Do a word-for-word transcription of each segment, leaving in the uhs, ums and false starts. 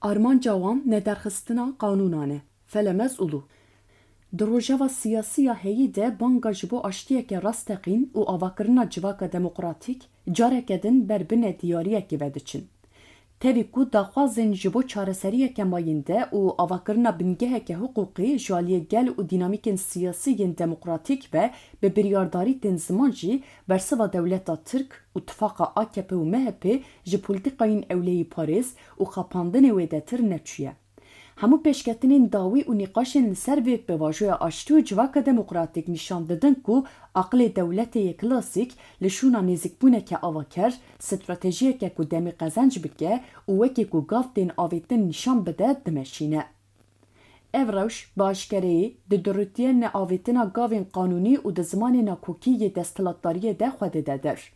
Armanca wan nederxistina qanûnan e. Felemez Ulu. Di rojeva siyasî ya heyî de banga ji bo aştiyeke rasteqîn û avakirina civaka demokratîk careke din ber bi nediyariyekê ve diçin. Tevî ku daxwazên ji bo çareseriyeke mayînde û avakirina bingeheke hiqûqî ji aliyê gel û dînamîkên siyasî yên demokratîk ve bi biryardarî tên ziman jî bersiva dewleta Tirk û tifaqa A K P û M H P ji polîtîkayên ewleyîparêz û xapandinê wêdetir neçûye. Hemû pêşketinên dawî û nîqaşên li ser vê pêvajoya aştî û civaka demokratîk nîşan didin ku aqilê dewletê yê klasîk li şûna nêzîkbûneke avaker, stratejiyeke ku demê qezenc bike û wekî ku gav tên avêtin nîşan bide, dimeşîne. Ev rewş bi aşkereyî di durûtiye neavêtina gavên qanûnî û di zimanê nakokî yê desthilatdariyê de xwe dide der.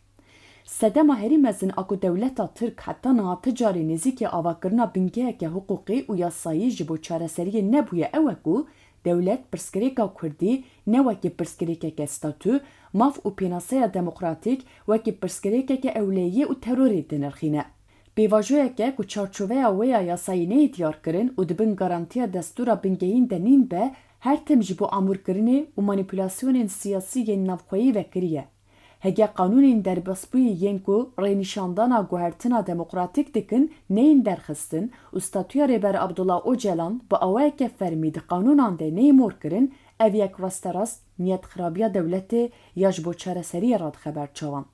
Sedema herî mezin a ku dewleta Tirk heta niha ti carî nêzîkî avakirina bingeheke hiqûqî û yasayî ji bo çareseriyê nebûye ew e ku dewlet pirsgirêka kurdî ne wekî pirsgirêkeke statû, maf û pênaseya demokratîk, wekî pirsgirêkeke ewleyî û terorê dinirxîne. Pêvajoyeke ku çarçoveya wê ya yasayî neyê diyarkirin û di bin garantiya destûra bingehîn de nîn be, her tim ji bo amûrkirinê û manîpulasyonên siyasî yên navxweyî vekirî ye. Heke qanûnên derbasbûyî yên ku rênîşandana guhertina demokratîk dikin neyên derxistin û statûya Rêber Abdullah Ocalan bi awayeke fermî di qanûnan de neyê morkirin, ev yek rasterast niyetxirabiya dewletê ya ji bo çareseriyê radixe ber çavan.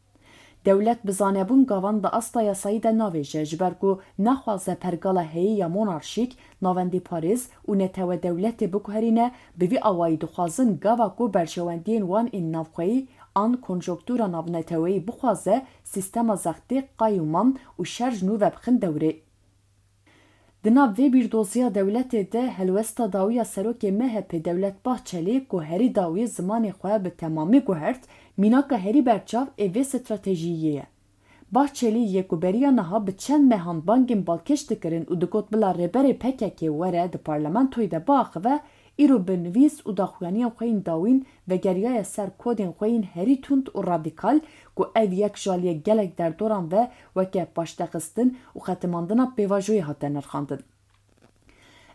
Dewlet bi zanebûn gavan di asta yasayî de navêje, ji ber ku naxwaze pergala heyî ya monarşîk, navendîparêz û netewedewletê biguherîne, bi vî awayî dixwazin gava ku berjewendiyên wan ên navxweyî an konjonktura navneteweyî bixwaze, sîstema zextê, qayûman û şer ji nû vebixin dewrê. Di nav vê bîrdoziya dewletê de helwesta dawî ya serokê M H P Devlet Bahçelî ku herî dawî zimanê xwe bi temamî guhert, mînaka herî berçav ê vê stratejiyê ye. Bahçelî yê ku beriya niha bi çend mehan bangên balkêş dikirin û digot bila rêberê P K K were di parlamentoyê de biaxive, îro bi nivîs û daxuyaniya xwe yên dawîn vegeriyaye ser kodên xwe yên herî tund û radîkal ku ev yek ji aliyê gelek derdoran ve weke paştexistin û xetimandina pêvajoyê hate nirxandin.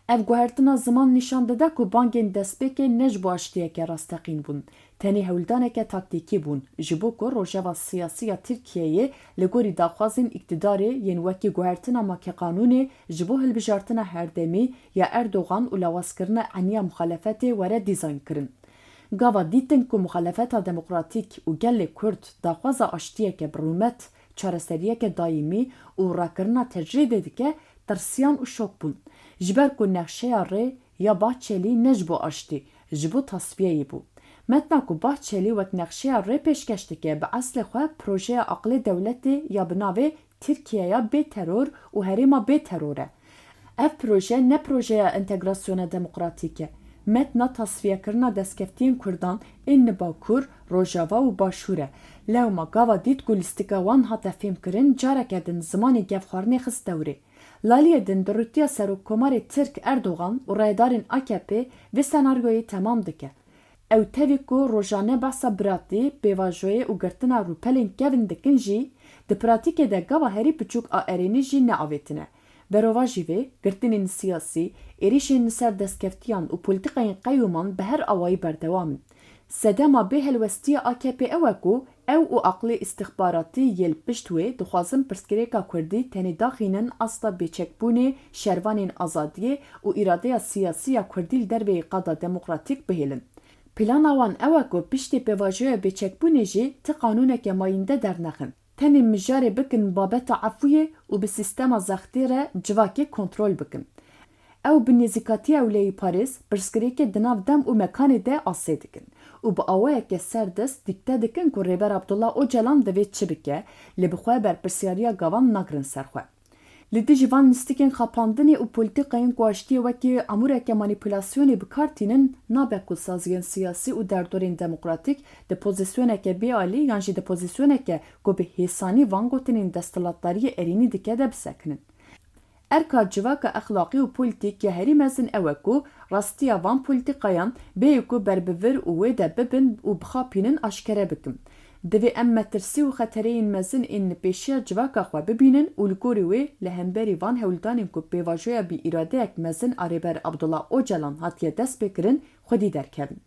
Ev guhertina ziman nîşan dide ku bangên destpêkê ne ji bo aştiyeke rasteqîn bûn, tenê hewldaneke taktîkî bûn, ji bo ku rojeva siyasî ya Tirkiyeyê li gorî daxwazên îktidarê yên wekî guhertina makeqanûnê ji bo hilbijartina herdemî ya Erdogan û lawazkirina eniya muxalefetê were dîzaynkirin. Gava dîtin ku muxalefeta demokratîk û gelê Kurd daxwaza aştiyeke bi rûmet, çareseriyeke dayîmî û rakirina tecrîdê dike, tirsiyan û şok bûn. Ji ber ku nexşeya rê ya Bahçelî ne ji bo aştî, ji bo tasfiyeyê bû. Metna ku Bahçelî wek nexşeya rê pêşkeş dike, bi eslê xwe projeya aqilê dewletê ya bi navê Tirkiyeya bê teror û herêma bê teror e. Ev proje ne projeya entegrasyona demokratîk e. Metna tasfiyekirina destkeftiyên Kurdan ên li Bakur, Rojava û Başûr e. Lewma gava dît ku lîstika wan hate fêmkirin, careke din zimanê gefxwarinê xist dewrê. Laliyê din durûtiya Serokkomarê Tirk Erdogan û rayedarên A K P vê senaryoyê temam dike. Ew tevî ku rojane behsa biratî, pêvajoyê û girtina rûpelên kevin dikin jî, di pratîkê de gava herî piçûk a erênî jî neavêtine. Berovajî vê, girtinên siyasî, êrîşên li ser destkeftiyan û polîtîkayên qeyûman bi her awayî berdewam in. Sedema bê helwestiya A K P ew e ku ew û aqilê îstixbaratî yê li pişt wê dixwazin pirsgirêka kurdî tenê daxînin asta bêçekbûnê şervanên azadiyê û îradeya siyasî ya kurdî li derveyî qada demokratîk bihêlin. Plana wan ew e ku piştî pêvajoya bêçekbûnê jî ti qanûneke mayînde dernexin. Tenê mijarê bikin babeta efûyê û bi sîstema zextê re civakê kontrol bikin. Ew bi nêzîkatiya ewleyîparêz pirsgirêkê di nav dem û mekanê de asê dikin û bi awayeke serdest dîkte dikin ku Rêber Abdullah Ocalan divê çi bike, lê bi xwe berpirsyariya gavan nagrin ser xwe. Li dijî van lîstikên xapandinê û polîtîkayên ku aştiyê wekî amûreke manîpulasyonê bi kar tînin, nabe ku saziyên siyasî û derdorên demokratîk di pozîsyoneke bêalî yan jî di pozîsyoneke ku bi hêsanî van gotinên desthilatdariyê erênî dike de bisekinin. Erka civaka exlaqî û polîtîk ya herî mezin ew e ku rastiya van polîtîkayan bêyî ku ber bi vir û wê de bibin û bixapînin aşkere bikin. Divê em metirsî û xetereyên mezin ên li pêşiya civaka xwe bibînin û li gorî wê li hemberî van hewldanên ku pêvajoya bî îradeyek mezin a Rêber Abdullah Ocalan hatiye destpêkirin, xwedî derkevin.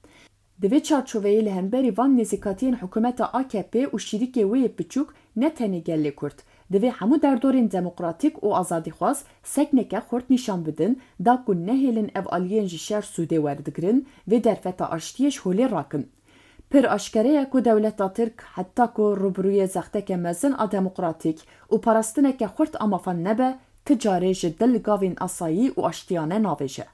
Di vê çarçoveyê li hemberî van nêzîkatiyên hikûmeta A K P û şîrîkê wê yê piçûk ne tenê gelê Kurd, divê hemû derdorên demokratîk û azadîxwaz sekneke xurt nîşan bidin, da ku nehêlin ev aliyên ji şer sûdê werdigrin, vê derfeta aştiyê ji holê rakin. Pir aşkere ye ku dewleta Tirk heta ku rûbirûyê zexteke mezin a demokratîk û parastineke xurt a mafan nebe, ti carê ji dil gavên asayî û aştiyane navêje.